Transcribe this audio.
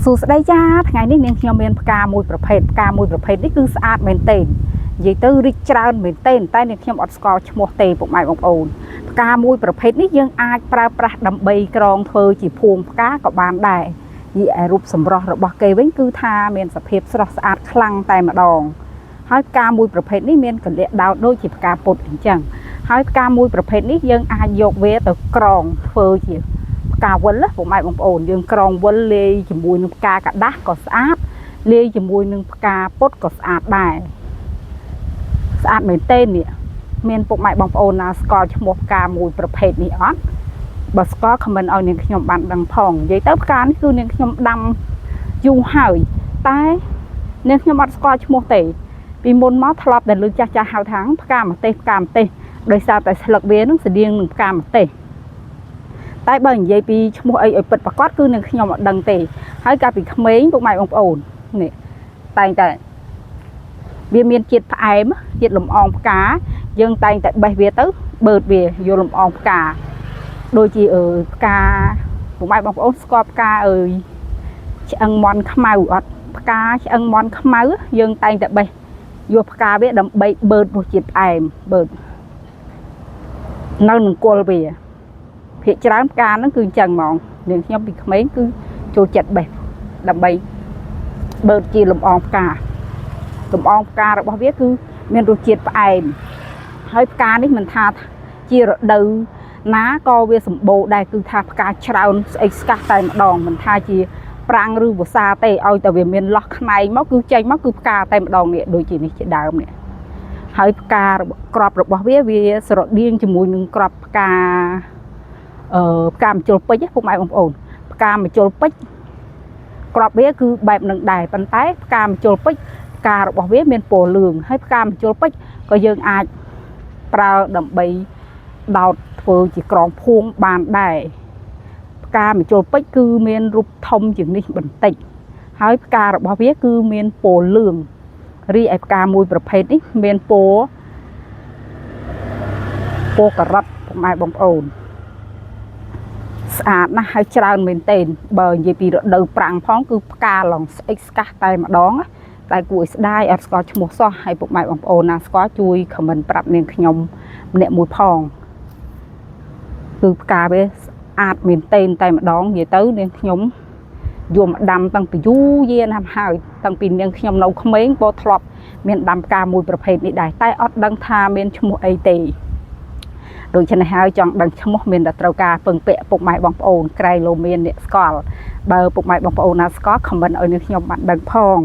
សួស្តីចាថ្ងៃនេះនាងខ្ញុំមានផ្កាមួយប្រភេទផ្កាមួយប្រភេទនេះគឺស្អាតមែនទែននិយាយទៅរីកច្រើនមែនទែនតែនាងខ្ញុំអត់ស្គាល់ឈ្មោះទេពុកម៉ែបងប្អូនផ្កាមួយប្រភេទនេះយើងអាចប្រើប្រាស់ដើម្បីក្រងធ្វើជាភួងផ្កាក៏បានដែរយីឯរូបសម្រស់របស់គេវិញគឺថាមានសភាពស្រស់ស្អាតខ្លាំងតែម្ដងហើយផ្កាមួយប្រភេទនេះមានកលៈដោតដូចជាផ្កាពុតអញ្ចឹងហើយផ្កាមួយប្រភេទនេះយើងអាចយកវាទៅក្រងធ្វើជា ផ្កាវិលណាពុកម៉ែបងប្អូនយើងក្រងវិលលាយជាមួយនឹងផ្កាកដាស់ក៏ស្អាតលាយជាមួយនឹងផ្កាពុតក៏ស្អាតដែរស្អាតមែនទែននេះមានពុកម៉ែបងប្អូនណាស្គាល់ឈ្មោះផ្កាមួយប្រភេទនេះអត់បើស្គាល់ comment ឲ្យនាងខ្ញុំបានដឹងផងនិយាយទៅផ្កានេះគឺនាងខ្ញុំដាំយូរហើយតែនាងខ្ញុំអត់ស្គាល់ឈ្មោះទេពីមុនមកធ្លាប់តែលើចាស់ចាស់ហៅថាផ្កាម្ទេសផ្កាម្ទេសដោយសារតែស្លឹកវានឹងស្តៀងនឹងផ្កាម្ទេស តែបើនិយាយពីឈ្មោះអីឲ្យពិតប្រាកដគឺនឹងខ្ញុំអត់ដឹងទេហើយកាលពីក្មេងពុកម៉ែបងប្អូននេះតែងតែវាមានជាតិផ្អែមជាតិលំអងផ្កាយើងតែងតែបេះវាទៅបឺតវាយកលំអងផ្កាដូចជាអើយផ្កាពុកម៉ែបងប្អូនស្គាល់ផ្កាអើយឆ្អឹងមន់ខ្មៅអត់ផ្កាឆ្អឹងមន់ខ្មៅយើងតែងតែបេះយកផ្កាវាដើម្បីបឺតរសជាតិផ្អែមបឺតនៅនឹងគល់វា ភាកច្រើនផ្កាហ្នឹងគឺអញ្ចឹងហ្មងនាងខ្ញុំពីក្មេងគឺចូលចិត្តបេះដើម្បីបឺតជាលំអងផ្កាលំអងផ្ការបស់វាគឺមានរសជាតិផ្អែមហើយផ្កានេះមិនថាជារដូវណាក៏វាសម្បូរដែរគឺថាផ្កាច្រើនស្អិចស្កាស់តែម្ដងមិនថាជាប្រាំងឬវស្សាទេឲ្យតែវាមានលោះខ្នែងមកគឺចេញមកគឺផ្កាតែម្ដងនេះដូចជានេះជាដើមនេះហើយផ្ការបស់ក្របរបស់វាវាស្រដៀងជាមួយនឹងក្របផ្កា អឺផ្កាម្ជុលពេជ្រពុកម៉ែបងប្អូនផ្កាម្ជុលពេជ្រក្របវាគឺបែបនឹងដែរប៉ុន្តែផ្កាម្ជុលពេជ្រផ្ការបស់វាមានពណ៌លឿងហើយផ្កាម្ជុលពេជ្រក៏យើងអាចប្រើដើម្បីដោតធ្វើជាក្រងភួងបានដែរផ្កាម្ជុលពេជ្រគឺមានរូបធំជាងនេះបន្តិចហើយផ្ការបស់វាគឺមានពណ៌លឿងរីឯផ្កាមួយប្រភេទនេះមានពណ៌ពណ៌ការ៉ុតពុកម៉ែបងប្អូន ស្អាតណាស់ហើយច្រើនមែនទែនបើនិយាយពីរដូវប្រាំងផងគឺផ្កាឡងស្អិចស្កាស់តែម្ដងណាតែគួរឲ្យស្ដាយអត់ស្គាល់ឈ្មោះសោះហើយពុកម៉ែបងប្អូនណាស្គាល់ជួយ comment ប្រាប់នាងខ្ញុំម្នាក់មួយផងគឺផ្កាវាស្អាតមែនទែនតែម្ដងនិយាយទៅនាងខ្ញុំយកមកដាំតាំងពីយូរយារណាស់ហើយតាំងពីនាងខ្ញុំនៅក្មេងក៏ធ្លាប់មានដាំផ្កាមួយប្រភេទនេះដែរតែអត់ដឹងថាមានឈ្មោះអីទេ ដូច្នេះហើយចង់ដឹងឈ្មោះមានតែត្រូវការពឹងពាក់ពុកម៉ែបងប្អូនក្រែងលោមានអ្នកស្គាល់បើពុកម៉ែបងប្អូនណាស្គាល់ comment ឲ្យនាងខ្ញុំបានដឹងផង